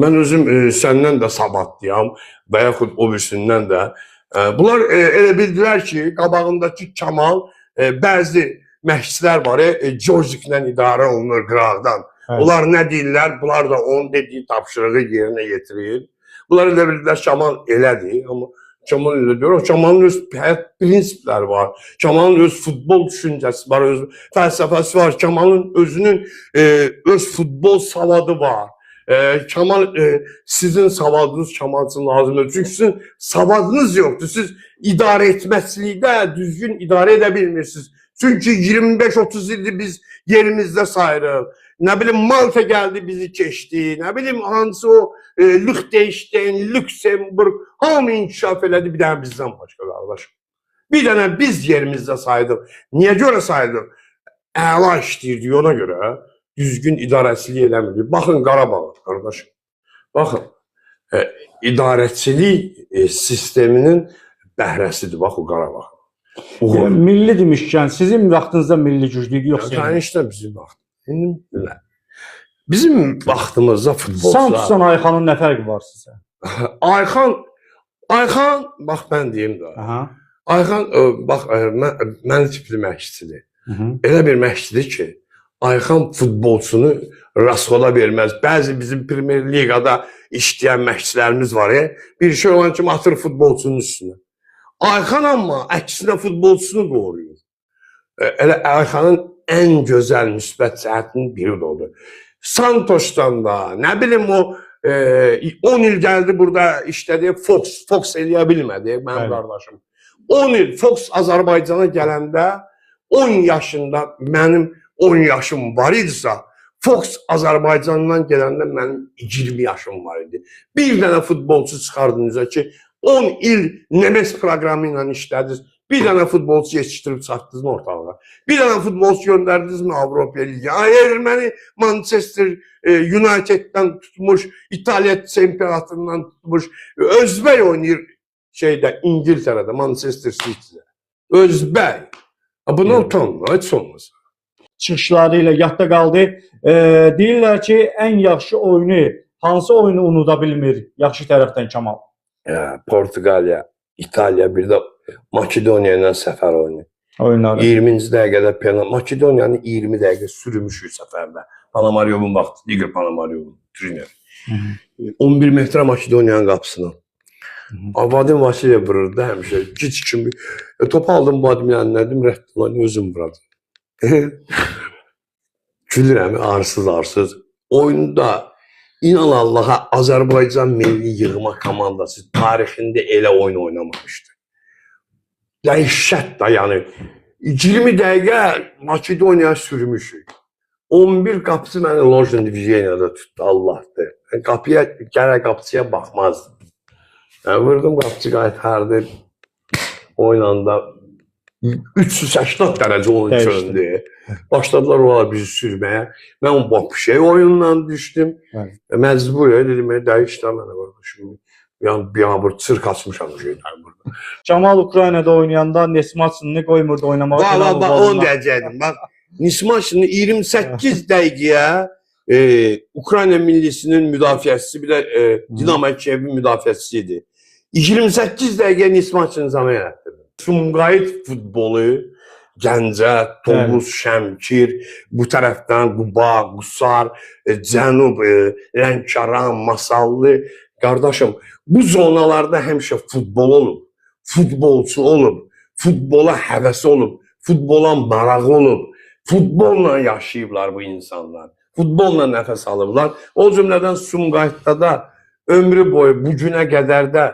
Mən özüm səndən də savadlıyam və yaxud o birisindən də. Bunlar elə bildilər ki, qabağındakı Kamal bəzi məşqçilər var, joysticklə idarə olunur qıraqdan. Evet. Onlar nə deyirlər, bunlar da onun dediyi tapşırığı yerinə yetirir. Bunlar elə bildilər Kamal elədir, amma Kamal elə deyir. O Kamalın öz həyat prinsipləri var. Kamalın öz futbol düşüncəsi var, öz fəlsəfəsi var. Kamalın özünün öz futbol savadı var. Kamal sizin savadınız Kamal üçün lazımdır. Çünki sizin savadınız yoxdur. Siz idarə etməçilikdə düzgün idarə edə bilmirsiniz. Çünki 25-30 ildir biz yerimizdə sayırıq. Nə bilim Malta gəldi bizi keçdi. Nə bilim hansı o Liechtenstein, Lüksemburg hamı inkişaf elədi bir dənə bizdən başqa qardaşım. Bir dənə biz yerimizdə saydıq. Niyə görə saydıq? Əla işləyirdik ona görə. Düzgün idarəçilik eləmirdik. Baxın Qarabağa qardaşım. Baxın. İdarəçilik sisteminin bəhrəsidir bax o Qarabağ. Uğur. Milli demişkən, sizin vaxtınızda milli güclü idi yoxsa? Yəni işte bizim vaxt. İndi bizim vaxtımızda futbolçular. Santosla Ayxanın nə fərqi var sizə? Ayxan bax mən deyim də. Aha. Ayxan bax mən tipli məşqçidir. Elə bir məşqçidir ki, Ayxan futbolçunu rasxoda verməz. Bəzi bizim Premyer Liqada işləyən məşqçilərimiz var, bir şey olan kimi atır futbolçunun üstünə. Ayxan amma əksinə futbolçusunu qoruyur. Elə Ayxanın ən gözəl müsbət cəhətinin biri də odur. Santos'dan da, nə bilim o 10 il gəldi burada işlədi, Fox eləyə bilmədi mənim Bəli. qardaşım. 10 il Fox Azərbaycana gələndə 10 yaşında mənim 10 yaşım var idisə, Fox Azərbaycandan gələndə mənim 20 yaşım var idi. Bir dənə futbolçu çıxardınız ki, 10 il Nemes proqramı ilə işlədiniz. Bir dənə futbolçu yetişdirib çatdınız mı ortalığa? Bir dənə futbolçu göndərdiniz mi Avropa Liqinə? Ay erməni Manchester United'dən tutmuş, İtaliya çempionatından tutmuş, Özbək oynayır şeydə İngiltərədə, Manchester City'də. Özbək. Ha, buna Evet. utanma, heç olmasa. Çıxışları ilə yadda qaldı. Deyirlər ki, ən yaxşı oyunu, hansı oyunu unuda bilmir yaxşı tərəfdən Kamal? Portuqaliya, İtaliya, bir də Makedoniya ilə səfər oyunu. Oyunları. 20-ci dəqiqədə penaltı. Makedoniyanı 20 dəqiqə sürmüşük səfərdə. Panamaryovun vaxtı, Igor Panamaryovun trener. 11 metrə Makedoniyanın qapısına. Vadim Vasilyev vururdu həmişə. Gic kimi. Topu aldım Vadimin əlindən, dedim, rədd özüm vuradım. Gülürəm, arsız. Oyunda inan Allaha Azərbaycan milli yığma komandası tarixində elə oyun oynamamışdı. Dəhşət də yəni. 20 dəqiqə Makedoniya sürmüşük. 11 qapısı məni Lojin Divisioniyada tutdu, Allahdır. Mən qapıya, gələ qapıçıya baxmazdım. Yəni, vurdum qapıçı qaytardı. Oynanda 380 dərəcə oyun Dəyişdi. çöndü. Başladılar onlar bizi sürməyə. Mən vəbşə oyundan düşdüm. Bəli. Məcbur dedim, dəyiş də mənə qardaşım. Yəni bir çırq açmışam şeydən burada. Kamal Ukraynada oynayanda Nesmaçını qoymurdu oynamağa. Bax, Dinamo bax, onu bazında. deyəcəkdim. Bax, Nismaşını 28 dəqiqəyə Ukrayna millisinin müdafiəçisi, bir də Dinamo Kiyevin müdafiəçisi idi. 28 dəqiqəyə Nismaşını zaman elətdirdi. Sumqayıt futbolu Gəncə, Tovuz, Şəmkir, bu tərəfdən Quba, Qusar, Cənub, Lənkəran, Masallı. Qardaşım, bu zonalarda həmişə futbol olub, futbolçu olub, futbola həvəsi olub, futbola marağı olub, futbolla yaşayıblar bu insanlar. Futbolla nəfəs alıblar. O cümlədən Sumqayıtda da ömrü boyu bu günə qədər də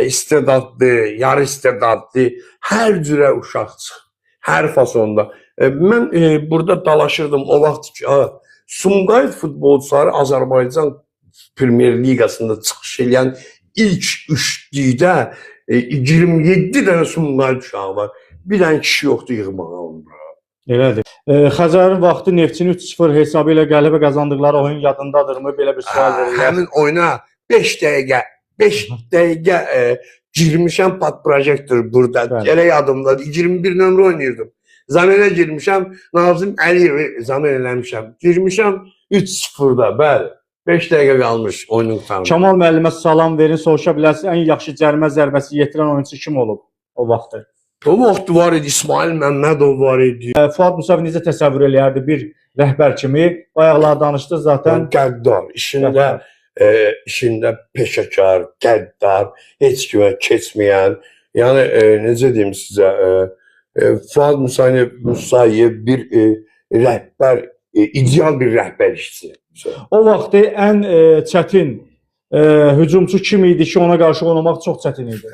istedadlı, yarı istedadlı, hər cürə uşaq çıxıb, hər fasonda. Mən burada dalaşırdım o vaxt ki, Sumqayıt futbolçuları Azərbaycan Premyer Liqasında çıxış eləyən ilk üçlükdə 27 dənə Sumqayıt uşağı var. Bir dənə kişi yoxdur yığmağa onu bura. Elədir. Xəzərin vaxtı Neftçinin 3-0 hesabı ilə qələbə qazandıqları oyun yadındadırmı? Belə bir sual verirlər. Həmin oyuna 5 dəqiqə 5 dəqiqə girmişəm pat projektor burada. Bəli. Elə yadımdadır. 21 nömrə oynayırdım. Zamenə girmişəm. Nazim Əliyevi zamen eləmişəm. Girmişəm 3-0-da, bəli. 5 dəqiqə qalmış oyunun qurtarmasına. Kamal müəllimə salam verin, soruşa bilərsiniz ən yaxşı cərimə zərbəsi yetirən oyunçu kim olub o vaxtı? O vaxt var idi İsmail Məmmədov var idi. Fuad Musayev necə təsəvvür eləyərdi bir rəhbər kimi? Bayaqlar danışdı zaten. Qəddar, işində işində peşəkar, qəddar, heç kimə keçməyən, yəni necə deyim sizə, Fuad Musayev bir rəhbər, ideal bir rəhbər işçi. O vaxtı ən çətin hücumçu kim idi ki, ona qarşı oynamaq çox çətin idi?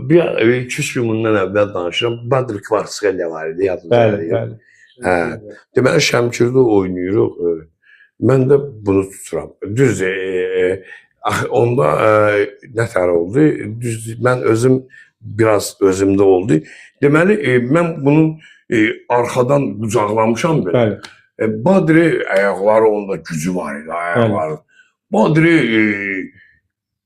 Bir 2-3 gün bundan əvvəl danışıram. Badr Kvaratskhelia var idi, yadınıza Bəli, gəlir. bəli. Hə. Deməli Şəmkirdə oynayırıq. Mən də bunu tuturam. Düzdür, onda nətər oldu? Düzdür, mən özüm biraz özümdə oldu. Deməli, mən bunun arxadan qucaqlamışam belə. Bəli. Badri ayaqları onda gücü var idi, ayaqları. Badri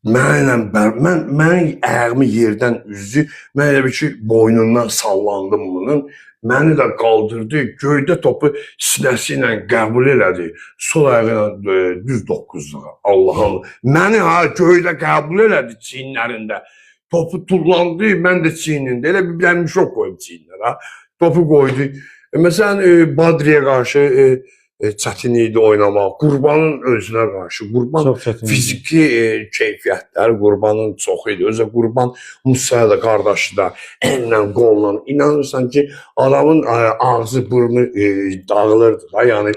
mənlə mən ayağımı yerdən üzdü. Mən elə bil ki, boynundan sallandım bunun. Məni də qaldırdı, göydə topu sinəsi ilə qəbul elədi. Sol ayağı ilə düz doqquzluğa. Allahım. Məni ha göydə qəbul elədi çiyinlərində. Topu tullandı, mən də çiynində. Elə bir dənə şok qoyub çiyinlərə. Topu qoydu. Məsələn, Badriyə qarşı çətin idi oynamaq. Qurbanın özünə qarşı. Qurban Çox çətin idi. fiziki keyfiyyətləri Qurbanın çox idi. Özə Qurban Musaya da qardaşı da əllə, qolla inanırsan ki, adamın ağzı, burnu dağılırdı da. Yəni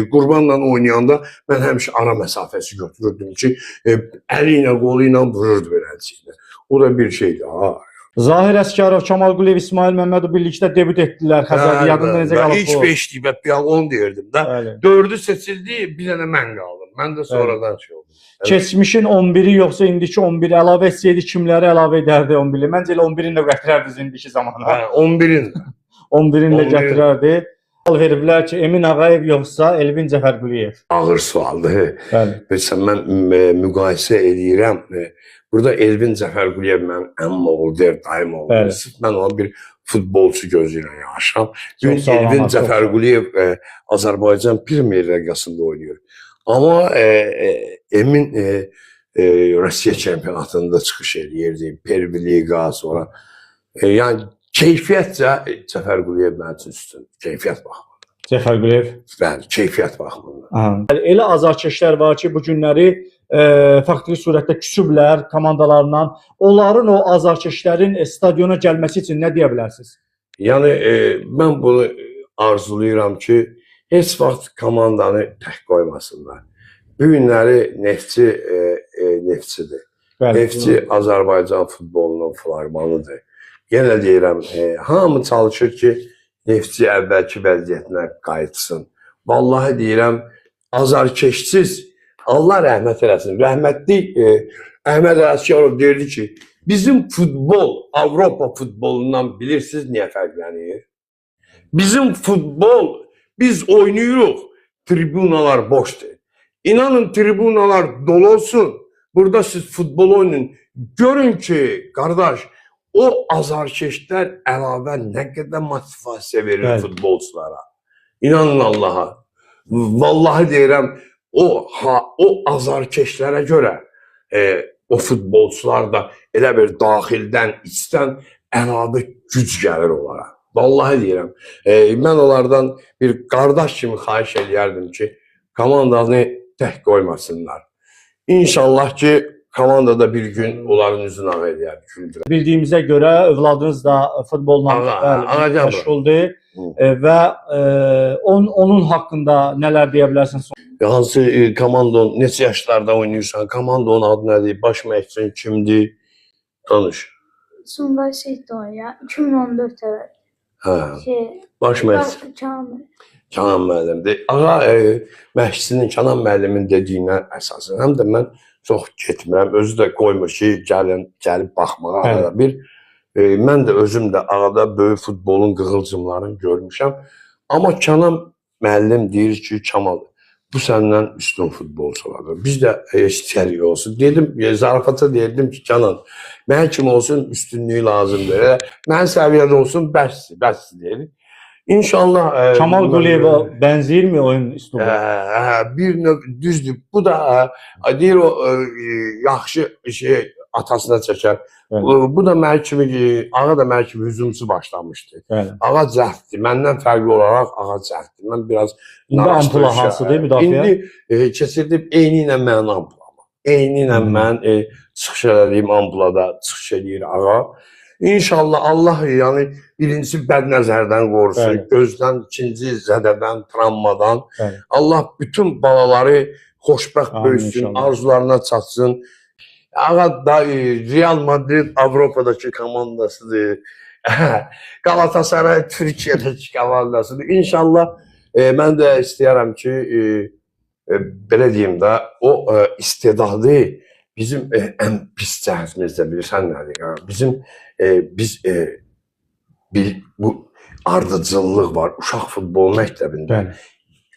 Qurbanla oynayanda mən həmişə ara məsafəsi götürürdüm ki, əli ilə, qolu ilə vururdu beləncə. O da bir şeydir ha. Zahir Əsgərov, Kamal Quliyev, İsmail Məmmədov birlikdə debüt etdilər. Xəzərdə yadında necə qalıb İlk bu? 5-dir, mən onu deyirdim də. Bəli. 4-ü seçildi, bir dənə mən qaldım. Mən də sonradan şey oldum. Evet. Keçmişin 11-i yoxsa indiki 11 əlavə etsəydi kimləri əlavə edərdi 11-i? Məncə elə 11-ini də gətirərdiniz indiki zamana. Hə, 11-in. 11-ini də 11-in. gətirərdi. Sual veriblər ki, Emin Ağayev yoxsa Elvin Cəfərquliyev? Ağır sualdır. Bəli. Bilirsən, mən müqayisə eləyirəm. Burada Elvin Cəfərquliyev mənim əmim oğlu deyir, dayım oğlu. Bəli. Sırf mən ona bir futbolçu gözü ilə yanaşıram. Çox Bugün sağ olun, Elvin çox sağ olun. Cəfərquliyev Azərbaycan Premyer Liqasında oynayır. Amma Emin Rusiya çempionatında çıxış eləyirdi. Pervi Liqa sonra. Yəni keyfiyyətcə Cəfərquliyev mənim üçün üstündür. Keyfiyyət baxımından. Cəfərquliyev. Bəli, keyfiyyət baxımından. Aha. Elə azarkeşlər var ki, bu günləri faktiki surətdə küsüblər komandalarından. Onların o azarkeşlərin stadiona gəlməsi üçün nə deyə bilərsiniz? Yəni mən bunu arzulayıram ki, heç vaxt komandanı tək qoymasınlar. Bu günləri Neftçi Neftçidir. Bəli. Neftçi Azərbaycan futbolunun flaqmanıdır. Yenə deyirəm, hamı çalışır ki, Neftçi əvvəlki vəziyyətinə qayıtsın. Vallahi deyirəm, azarkeşsiz Allah rəhmət eləsin. Rəhmətli Əhməd Əsgərov deyirdi ki, bizim futbol Avropa futbolundan bilirsiniz niyə fərqlənir? Bizim futbol, biz oynayırıq, tribunalar boşdur. İnanın tribunalar dolu olsun. Burada siz futbol oynayın. Görün ki, qardaş, o azarkeşlər əlavə nə qədər motivasiya verir Bəli. futbolçulara. İnanın Allaha. Vallahi deyirəm, o azarkeşlərə görə o futbolçular da elə bir daxildən, içdən əlavə güc gəlir onlara. Vallahi deyirəm. Mən onlardan bir qardaş kimi xahiş eləyərdim ki, komandanı tək qoymasınlar. İnşallah ki, komandada bir gün onların üzünü ağ eləyər, güldürər. Bildiyimizə görə övladınız da futbolla Ağa, Ağacan bu. məşğuldur Hı. Və onun haqqında nələr deyə bilərsiniz? Hansı komanda, neçə yaşlarda oynayırsan, komanda adı nədir, baş məşqçin kimdir? Danış. Sumqayıt Şehit oynayır. 2014 evet. Hə, Şey, baş məşqçi Kamil. Kənan müəllimdir. Ağa məşqçinin Kənan müəllimin dediyinə əsasən həm də mən çox getmirəm. Özü də qoymur ki, gəlin, gəlib baxmağa Bəli. arada bir. Mən də özüm də ağada böyük futbolun qığılcımlarını görmüşəm. Amma Kənan müəllim deyir ki, Kamal, bu səndən üstün futbolçulardır. Biz də istəyirik olsun. Dedim, zarafata deyirdim ki, Kənan, mənə kim olsun üstünlüyü lazımdır. Elə mənim səviyyədə olsun, bəsdir, bəsdir deyir. İnşallah Kamal Quliyevə bənzəyirmi oyun üslubu? Bir növ düzdür. Bu da deyir o yaxşı şey atasına çəkər. Bəli. Bu da mənim kimi ağa da mənim kimi hücumçu başlamışdı. Bəli. Ağa cəhddir. Məndən fərqli olaraq ağa cəhddir. Mən biraz İndi ampula narahat hansıdır müdafiə? İndi keçirdib eyni ilə mənim ampulama. Eyni ilə mən çıxış elədiyim ampulada çıxış eləyir ağa. İnşallah Allah yəni birincisi bəd nəzərdən qorusun, Bəli. gözdən, ikinci zədədən, travmadan. Bəli. Allah bütün balaları xoşbəxt Amin, böyütsün, inşallah. arzularına çatsın. Ağa da Real Madrid Avropadakı komandasıdır. Galatasaray Türkiyədəki komandasıdır. İnşallah mən də istəyərəm ki, belə deyim də, o istedadı bizim ən pis cəhətimiz də bilirsən nədir? Ha? Bizim biz bir bu ardıcıllıq var uşaq futbol məktəbində. Bəli.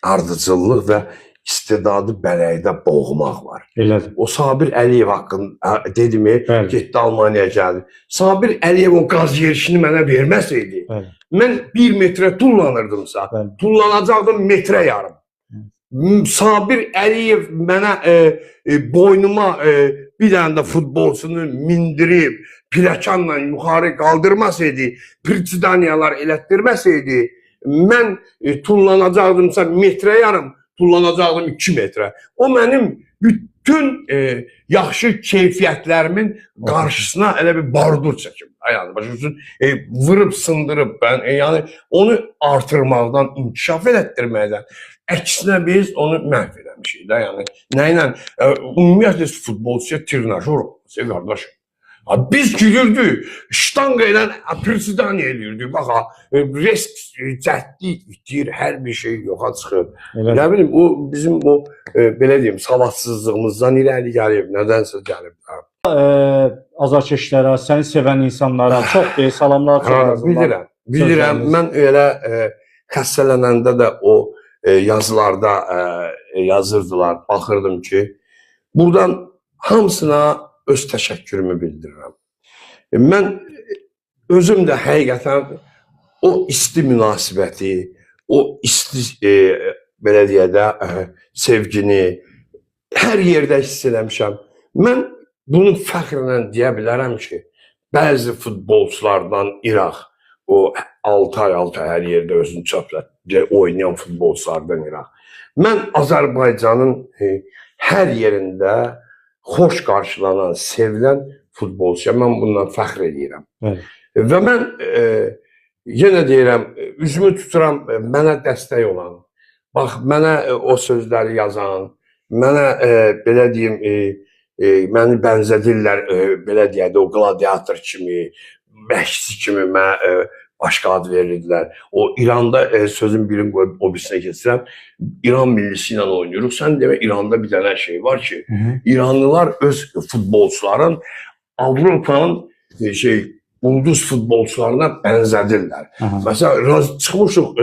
Ardıcıllıq və istedadı bələkdə boğmaq var. Elədir. O Sabir Əliyev haqqında dedimi, Bəli. getdi Almaniyaya gəldi. Sabir Əliyev o qaz yerişini mənə verməsəydi, Bəli. mən 1 metrə tullanırdımsa, Bəli. tullanacaqdım metrə yarım. Sabir Əliyev mənə boynuma bir dənə də futbolçunu mindirib pilləkənlə yuxarı qaldırmasaydı, pritsidaniyalar elətdirməsəydi, mən tullanacaqdımsa metrə yarım, tullanacaqdım 2 metrə. O mənim bütün yaxşı keyfiyyətlərimin qarşısına elə bir bardur çəkib. Yəni başa düşürsən, vurub sındırıb mən yəni onu artırmaqdan, inkişaf elətdirməkdən əksinə biz onu məhv eləmişik də. Yəni nə ilə ümumiyyətlə futbolçuya trenajor olmaz, qardaşım. Ha, biz gülürdük, ştanga ilə prisidaniya eləyirdik. Bax ha, risk, cəhdlik itir, hər bir şey yoxa çıxır. Elədir. Nə bilim, o bizim o belə deyim, savadsızlığımızdan irəli gəlib, nədənsə gəlib. Azarkeşlərə, səni sevən insanlara çox deyir, salamlar çox Ha, yazırlar. bilirəm. Bilirəm. Sözləriniz. Mən elə xəstələnəndə də o yazılarda yazırdılar. Baxırdım ki, buradan hamısına öz təşəkkürümü bildirirəm. Mən özüm də həqiqətən o isti münasibəti, o isti belə deyək də sevgini hər yerdə hiss eləmişəm. Mən bunu fəxrlə deyə bilərəm ki, bəzi futbolçulardan İraq, o 6 ay 6 ay hər yerdə özünü çöplət oynayan futbolçulardan İraq. Mən Azərbaycanın hər yerində xoş qarşılanan, sevilən futbolçuyam. Mən bundan fəxr eləyirəm. Bəli. Və mən yenə deyirəm, üzümü tuturam mənə dəstək olan, bax mənə o sözləri yazan, mənə belə deyim, məni bənzədirlər, belə deyək də o qladiator kimi, məşqçi kimi mənə başqa ad verirdilər. O İranda sözün birini qoyub o birisinə keçirəm. İran millisi ilə oynayırıq. Sən demə İranda bir dənə şey var ki, İranlılar öz futbolçuların Avropanın ulduz futbolçularına bənzədirlər. Aha. Məsələn, çıxmışıq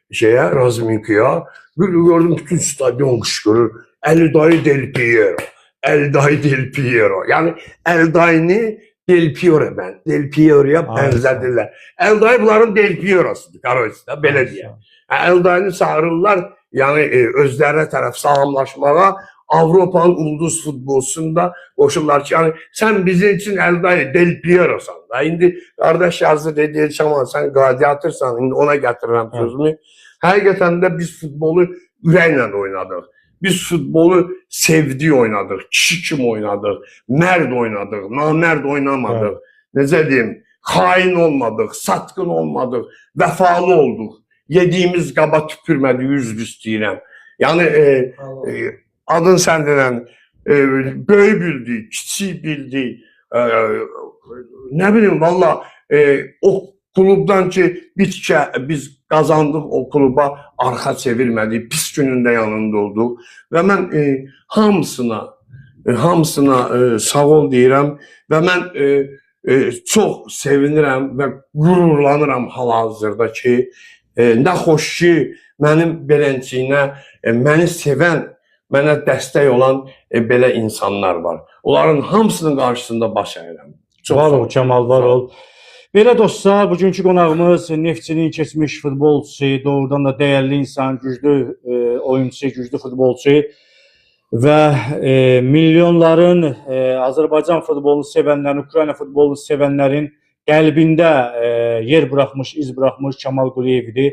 şeyə, Razminkiya, bir gördüm bütün stadion qışqırır. Əli dayı Del Piero, Əli dayı Del Piero. Yəni Əli dayını Del Piero mən, Del Piero'ya bənzədirlər. Əli dayı bunların Del Piero'sudur, qaroçda, belə deyək. Əli dayını çağırırlar, yəni özlərinə tərəf salamlaşmağa. Avropanın ulduz futbolçusunda qoşurlar ki, yəni sən bizim üçün Əldayı Del Piero'san da. İndi qardaş yazdı dedi, Kamal sən qladiatorsan, indi ona gətirirəm sözümü. Həqiqətən də biz futbolu ürəklə oynadıq. Biz futbolu sevdik oynadıq, kişi kimi oynadıq, mərd oynadıq, namərd oynamadıq. Necə deyim, xain olmadıq, satqın olmadıq, vəfalı olduq. Yediyimiz qaba tüpürmədi, üzr istəyirəm. Yəni adın sən denən böyük bildik, kiçik bildik. Nə bilim valla o klubdan ki bir tikə biz qazandıq o kluba arxa çevirmədik, pis günündə yanında olduq və mən hamısına sağ ol deyirəm və mən çox sevinirəm və qürurlanıram hal-hazırda ki, nə xoş ki mənim belənciyinə məni sevən, mənə dəstək olan belə insanlar var. Onların hamısının qarşısında baş əyirəm. Çox Var sağ ol Kamal, var ol. Belə dostlar, bugünkü qonağımız Neftçinin keçmiş futbolçusu, doğrudan da dəyərli insan, güclü oyunçu, güclü futbolçu və milyonların Azərbaycan futbolunu sevənlərin, Ukrayna futbolunu sevənlərin qəlbində yer buraxmış, iz buraxmış Kamal Quliyev idi.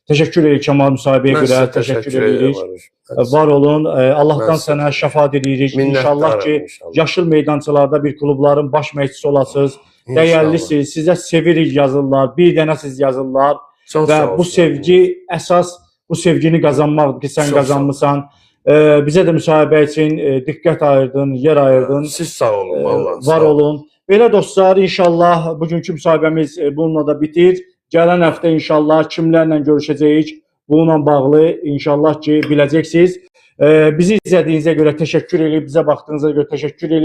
Təşəkkür edirik Kamal müsahibəyə Mən görə, sizə təşəkkür təşəkkür edirik. edirəm. Var olun. Allahdan Mən sizə sənə şəfa diləyirik. İnşallah ki, Minnətdaram inşallah. yaşıl meydançalarda bir klubların baş məşqçisi olasınız. İnşallah. Dəyərlisiniz. Sizə sevirik yazırlar. Bir dənə siz yazırlar Çox və sağ bu olsun. sevgi əsas bu sevgini qazanmaqdır ki, sən Çox sağ ol. qazanmısan. Bizə də müsahibə üçün diqqət ayırdın, yer ayırdın. Siz sağ olun vallahi. Var sağ olun. olun. Belə dostlar, inşallah bugünkü müsahibəmiz bununla da bitir. Gələn həftə inşallah kimlərlə görüşəcəyik, bununla bağlı inşallah ki, biləcəksiniz. Bizi izlədiyinizə görə təşəkkür eləyib, bizə baxdığınıza görə təşəkkür eləyib.